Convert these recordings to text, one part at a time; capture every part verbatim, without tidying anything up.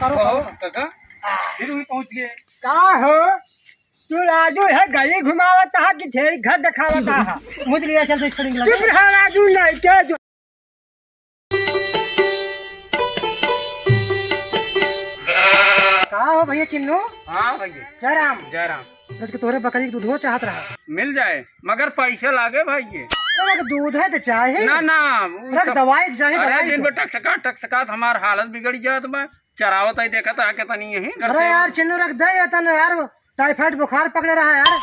करो, कहो, करो। काका, फिर वहीं पहुंच गए। का हो? तू राजू है, गली घुमावत हा कि छेड़ी घर देखावत हा? मुझे लिया चलते छेड़ी लगे। चुप रहा राजू, नहीं के जो। का हो भैया चिन्नू? हाँ भैया। जय राम। जय राम। आज के तोहरे बकरी के दूधवा चाहत रहा। मिल जाए, मगर पैसे लागे भाई ये। अरे, दूध है तो चाहे। ना, ना, उ अरे, सब दवाई के चाहे, अरे, दवाई दिन के। भर टकटका, टकटका तो हमार हालत बिगड़ जात बा। चरावत है, देखत है कि तनी यहीं घर अरे से यार, चिन्नू रख दे ये तन यार, टाइफाइड बुखार पकड़े रहा यार।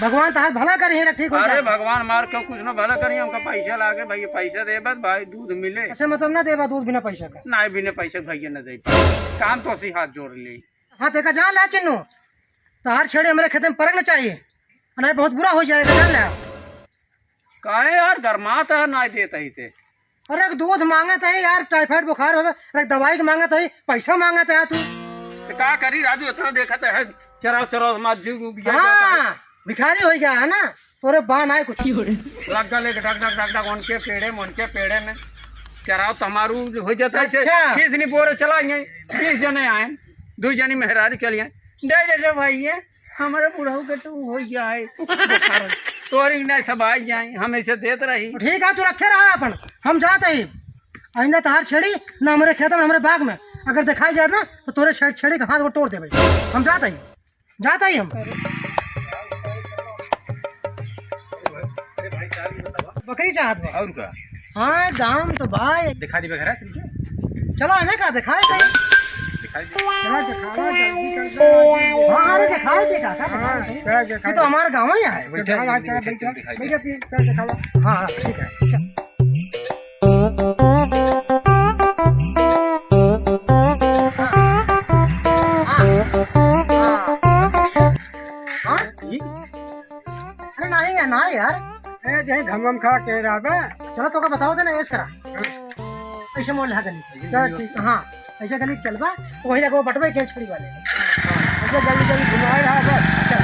भगवान तहार भला करी है, ठीक हो अरे जाए। भगवान मार क्यों कुछ ना भला करी, हमका पैसे लागे भैया, पैसे दे बस भाई, दूध मिले। अच्छा, मतलब ना देबा दूध बिना पैसे का? नहीं, बिना पैसे के भैया न दे। काम तो असी हाथ जोड़ ले। हाँ, देखा जा ला चिन्नू, तहार छेड़ी हमरे खेते में परक न चाहिए, नहीं बहुत बुरा हो जाएगा, जान ले। काहे यार, गरमात है, ना देत ही ते। अरे, एक दूध मांगत है यार, टाइफाइड बुखार होवे, अरे, दवाई के मांगत है, पैसा मांगत है तू। तो का करी राजू, इतना देखत है, चराव, चराव, हमार जीव उबिया जाता है। हाँ, भिखारी हो गया है ना, तोरे बा ना कुछ। लग गए डग, डग, डग, डग, उनके पेड़े में, उनके पेड़े में। चराव तो हमारू हो जाता है, अच्छा। खीस नहीं बोरे चला गए, बीस जने आए, दो जनी मेहरारू चली आए, दे दे दे भाई ये। हमारे बुढ़ऊ के तो हो जाए बुखार। तोरी नहीं सब आ जाए, हम ऐसे देत रही। ठीक है, तू रखे रहा अपन, हम जात ही। आइंदा तहार छेड़ी ना हमरे खेत में, हमरे बाग में अगर दिखाई जाए ना, तो तोरे छे-, छेड़ी के हाथ को तोड़ देबे। हम जात ही, जात ही हम। बकरी चाहत बा। और का? हाँ, दाम तो भाई। दिखा दी बघरा तुमके? चलो, हमें का दिखाए थे? दिखाई दे। चलो, दिखाओ, जल्दी कर दो। हाँ, अरे, दिखाए थे, काका, दिखाए हाँ, थे। क्या दिखाई ये तो दे? हमारा गाँव ही है। बैठो, दिखाओ, बैठो, दिखाओ, बैठो, दिखाई दे। बैठो, बैठो, बैठो, बैठो, बैठो। हाँ, हाँ, ठीक है, ठीक है। हाँ? अरे नहीं यार, ना यार। ए, जहीं घमम खा के रहबे। चलो, तोका बताओ थे ना, ऐसे करा। ऐसे मोड़ लगा गली। चल, ठीक। हाँ, ऐसे गली चलबा, वही लगा बटवे के छड़ी वाले। ऐसे गली गली घुमाए रहा बस। चल।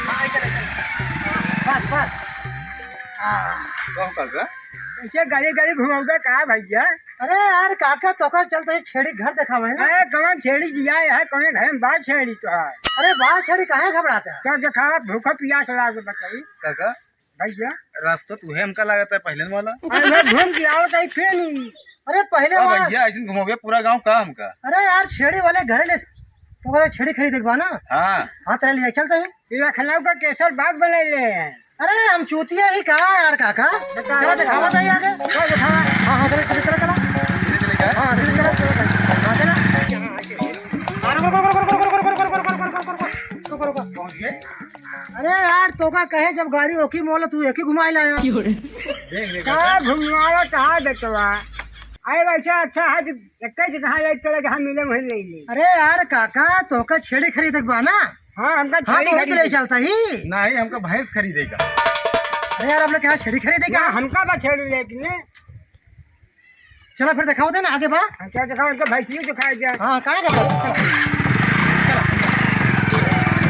हाँ, ऐसे, ऐसे। बस, बस। हाँ। कौन कर रहा? ऐसे गली गली घुमाऊंगा का भैया? अरे यार काका, तोका चलते ही छेड़ी घर देखावे ना। अरे कौन छेड़ी दिया है, कौन घर में बात छेड़ी तो है? अरे बात छेड़ी काहे घबराता है? तो देखा भूखा पियास लाग बताई। काका, भैया। रास्ता तो है हमका लागत है पहले वाला। अरे मैं घूम के आओ तो फिर नहीं। अरे पहले हाँ वाला भैया, ऐसे घुमावे पूरा गांव का हमका? अरे यार छेड़ी वाले घरे ले, तो छेड़ी खरीद एक बार ना। हाँ। हाँ, तेरे लिए चलते हैं। लखनऊ का केसर बाग बना ले हैं। अरे, हम चूतिया ही कहा यार, काका? बता। चला, दिखावा था ये आगे। चला, दिखावा। हाँ, हाँ, चला, चला, चला, चला। धीरे चलेगा। हाँ, धीरे चला, चला, चला। हाँ, चला। अरे, रुको, रुको, रुको। पहुँच गए? अरे यार, तोका कहे जब गाड़ी ओकी मोल, तू एक ही घुमाए लाया। देख ले, का काका। घुमावा कहा बेटवा? अरे, वैसे अच्छा है कि एक ही जगह एक चले, जहाँ मिले वहीं ले ले। अरे यार, काका, तोका छेड़ी खरीदे के बा ना? हाँ, हमका हाँ, छेड़ी तो वही तो खरीदे। ले चलता ही। नहीं, हमका भैंस खरीदेगा। अरे यार, आप लोग के यहाँ छेड़ी खरीदेगा? ना, हमका बा छेड़ी लेके ने। चलो फिर दिखाओ दे ना, आगे बा। हाँ, चलो दिखाओ, उनको भैंसियों दिखाया जाए। हाँ, कहाँ का बा? चलो। चलो।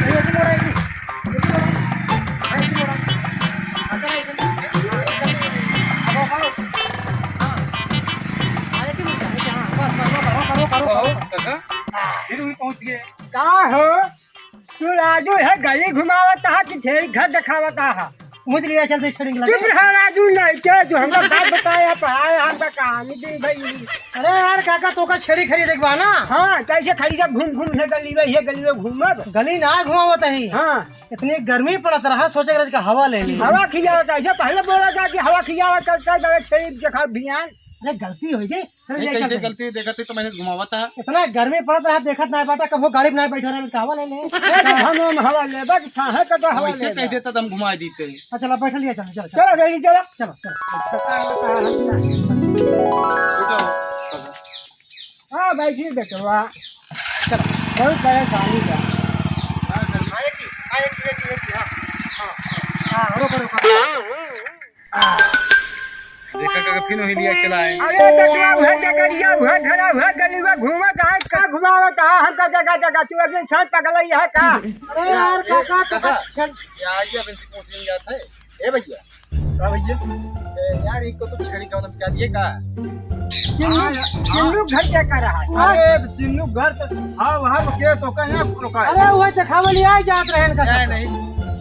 ये भी मोड़ा, ये भी। ये भी मोड़ा। हाँ, चलो, ये भी। अब आओ, आओ। हाँ। हाँ, ये भी मोड़ा। हाँ, बस, बस, बस, करो, करो, करो, करो। काका, फिर वहीं पहुँच गए। का हो? तू राजू है, गली घुमावत हा कि छेड़ी घर देखावत हा? मुझे लिया चलते छेड़ी लगे। चुप रहा राजू, नहीं के जो हमका बात बताया, पढ़ाया, हमका कहानी दी भाई। अरे यार काका, तोका छेड़ी खरीदे के बा ना? हाँ, कैसे खरीदे? घूम घूम से गली में, ये गली में घूमब। गली ना घुमावत ही। हाँ। इतनी गर्मी पड़त रहा, सोचे रहे कि हवा ले ली। हवा खियावत, ऐसे पहले बोला था कि हवा खियावत, कर, कर, कर, छेड़ी देखा भियान। अरे गलती हो गई। चल, नहीं, ले कैसे चलते हैं। गलती देखत है तो मैंने घुमावा था। इतना गर्मी पड़त रहा, देखत ना बाटा, कबो गाड़ी में ना बैठे रहे, हवा ले ले। ए, तो हम, हम हवा लेबा कि छाहे का तो हवा वैसे लेबा। कह देता तो हम घुमा देते। अच्छा, चलो, बैठ लिया, चलो, चलो, चलो। चलो, रेडी, चलो। चलो, चलो। उठो। हाँ, बैठी बेटवा। चलो, बहुत परेशानी बा। हाँ, एक ही, हाँ, एक ही, एक ही, एक ही, हाँ। हाँ, हाँ, रुको, रुको। देखा काका, फिर वही लिया चला है। अरे बेटवा, उहे डगरिया, उहे घरा, उहे गलिया घूमत है, का घुमावत है हमका जगह जगह? तू अभी इंसान पगलई है का? अरे यार, ए, काका, काका, काका, चल। ये आइए, अब इनसे पूछ लेंगे, आता है। ए भैया। का भैया? ए, यार, इनको तो छेड़ी कौन क्या दिए का? चिन्नू, हाँ, हाँ। चिन्नू घर क्या कर रहा है? अरे, तो चिन्नू घर तो, हाँ, वहाँ रुके तो का यहाँ रुका है? अरे, वो देखावे लिए आए जात रहे इनका नहीं, सब। नहीं,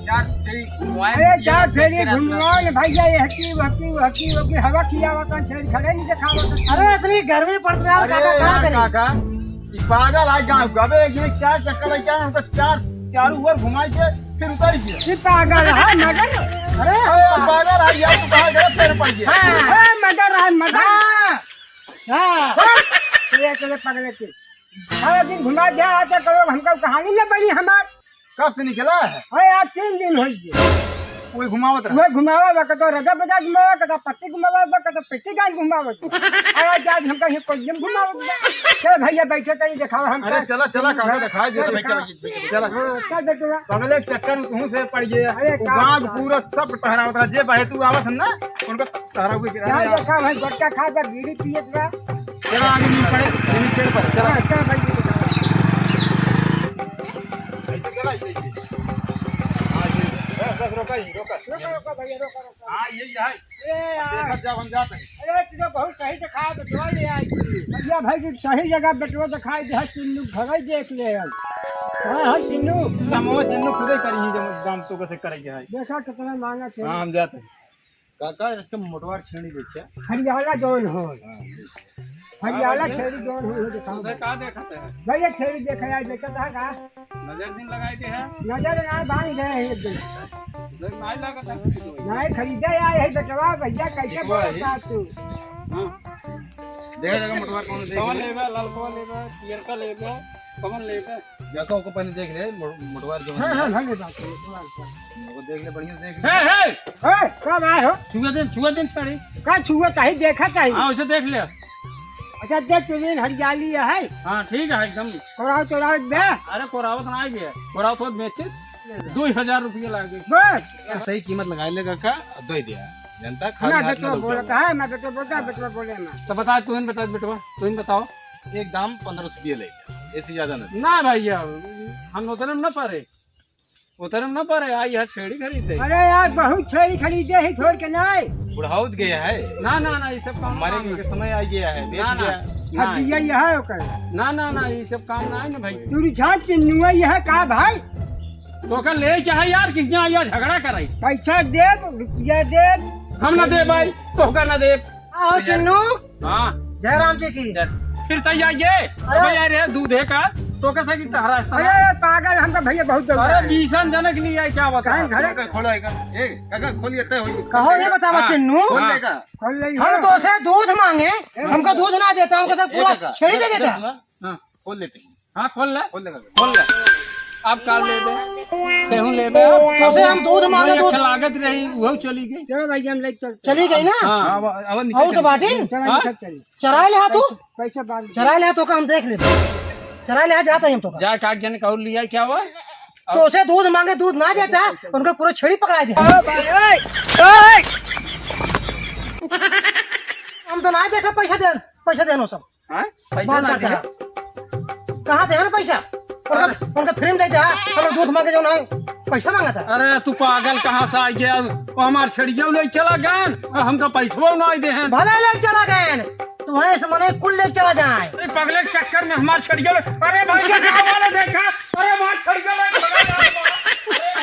चार फेरी घुमाए अरे, ये चार फेरी घुमाओ ना भैया, ये हकी, वकी, वकी, वकी, हवा खियावा का छेड़ी खड़े नहीं देखावा का। अरे, इतनी गर्मी पड़ रहा है, अरे काका, क्या यार, करें? काका, ई पागल है, गाँव का। अबे, एक दिन चार चक्कर लेके आए, हमको चार, चारों ओर घुमाई के, फिर उतर गया। ई पागल है, मगर, अरे, अरे, पागल है यार, तू कहाँ गया, पैर पड़ गया। हाँ, हाँ, मगर है, मगर। हाँ। हाँ। हाँ। ये चले पगले के। सारा दिन घुमा दिया, आते करो, हमको कहानी न बनी हमार। कब से निकला है? अरे, आज तीन दिन हो गए। कोई घुमावत रहा? वो घुमावा बा, कतो रजा बजा घुमावा, कतो पट्टी घुमावा बा, कतो पेटी गाल घुमावा बा। अरे, आज, आज हमका ये कोई दिन घुमावा बा। चल भैया, बैठे तनी देखावा हमका। अरे, चला, चला, काका, दिखाई दे, चल, बैठ, चल, चल। बैठ, बैठ, चला। हाँ, चल बेटवा। पगले के चक्कर में तू से पड़ गया। अरे, वो का गाँव बता? पूरा सब टहरावत रहा, जे बहे तू आवत है ना, उनका टहराव के गिरा क्या यार। देखा भाई, गुटखा खा के बीड़ी पियत बा। चला, आगे नीचे पड़े, नीचे पेड़ पर, चला। हाँ, चल भाई। ऐसे चला, ऐसे, ऐसे। हाँ, ये, बस, बस, रोका ही, रोका। रोका, रोका भैया, रोका, रोका। हाँ, ये, ये है। अरे यार। देखा, जब हम जाते हैं। अरे, तू तो बहुत सही जगह बेटवा ले आई। भैया भाई, तू सही जगह बेटवा दिखाई दे, चिन्नू घरे देख ले हम। हाँ, हाँ, चिन्नू। समूह चिन्नू खुदे करी ही, जब दाम तो कैसे करेंगे भाई। देखा कितना महंगा चिन्नू। हाँ, हम जाते हैं। काका, इसके मोटवार छेड़ी देखिए। हरियाला जौन हो। हाँ। हरियाला हाँ, भैया। छेड़ी जौन हो, हो दिखाओ। उसे का देखत है? भैया, छेड़ी देखे यार, देखत है का? नजर दिन लगाई दे है। नजर ना बांध गए हैं एक दिन। नजर नाई लागत है। नाई खरीदे आए है बेटवा, भैया, कैसे देखो बोलत है। बात तू? हाँ। देखा जाएगा मोटवार कौन देख कौन ले। लेबे, ललकवा लेबे, पियरका लेबे, कौन लेबे? देखो, ओको पहले देख ले, मो-, मोटवार जो हाँ, है। हाँ, हाँ, ले बात है, मोटवार का। ओको देख ले, बढ़िया से देख ले। हे, हे! ए, कब आए हो? छुए दिन, छुए दिन छेड़ी। का छुए ताही, देखा ताही। हाँ, उसे देख ले। अच्छा, देख, तुझे हरियाली है। हाँ, ठीक है, एकदम। कोराव चोराव बे। अरे, कोरावत ना आई बे। कोरावत होत बेचे। दो हजार रुपये लागे। बस। सही कीमत लगाए लेगा का, दे दिया। जनता खाली ना, हाथ बेटवा ना बोलता है, ना बेटवा बोलता है, हाँ। बेटवा बोले ना। तो बता, तू ही बता, बेटवा, तू ही बताओ। एक दाम पन्द्रह सौ रुपये ले, इससे ज्यादा ना। ना भैया, हम उतने में ना पारे, उतने में ना पारे, आई है छेड़ी खरीदे। अरे यार, बहुत छेड़ी खरीदे ही, छोड़ के नहीं। बुढ़ाउत गया है। ना, ना, ना, ये सब काम हमारे ना, के ना। समय आ गया है, बेच ना, ना, दिया। ना। अब दिया ये है ओकर। ना, ना, ना, ये सब काम ना है ना भाई। तू रिझान चिन्नुआ ये है का भाई? तो का ले क्या है यार, कितना यार झगड़ा कराई? पैसा देब, रुपया देब। हम ना देब भाई, तो का ना देब। आओ चिन्नू। हाँ। जय राम जी की। जय। फिर तै आइए। अरे। अबे यार, ये दूध है का? तो कैसे कि टहरा है? अरे पागल, हम तो भैया बहुत डर अरे, रहे हैं। बीसन जनक लिया है, क्या बता? कहाँ घर? काका, खोलो एक। ए, काका, खोलिए, तय होइए। कहो, ये बतावा हाँ। चिन्नू। खोल लेगा। खोल ले हम यार। तो से दूध मांगे, ए, हमको दूध ना देता, हमको सब ए, पूरा काका, छेड़ी दे देता। हाँ। खोल लेते हैं। हाँ, खोल ले। खोल ले, खोल ले। खोल ले। अब का लेबे? केहू लेबे? अब उसे हम दूध मांगे, वो दूध। एक लागत रही, वो चली गई। चलो भाई, हम लेके चलते हैं। चली गई ना? हाँ। हाँ, अब, अब निकल आओ तो चलते बाटी। हैं। चलो, हाँ? निकल चलिए। चराए ले हा तू? पैसे बाद में। चराए ले हा तो का हम देख लेबे। चराए ले हा, जाता ही हम तो का। जा, का जन कहू लिया, क्या हुआ? तो उसे दूध मांगे, दूध ना देता, उनका पूरा छेड़ी पकड़ा दिया। ओ भाई, ओए, ओए। हम तो ना देखा पैसा दे, पैसा देनो सब। हाँ? पैसा बात ना करता दिया? है। कहाँ थे ना पैसा? उनका, अरे। उनका free में देते हैं, हम दूध मांगे जो ना पैसा मांगा था। अरे तू पागल कहाँ से आ गया? वो हमार छेड़िया ले चला गए, और हमका पैसवा ना दे हैं। भले ले चला गए, तुम्हें इस मने कुल ले चला जाए। अरे पगले के चक्कर में हमार छेड़िया ले, अरे भाई ये गाँव वाले देखा, अरे हमार छेड़िया ले, अरे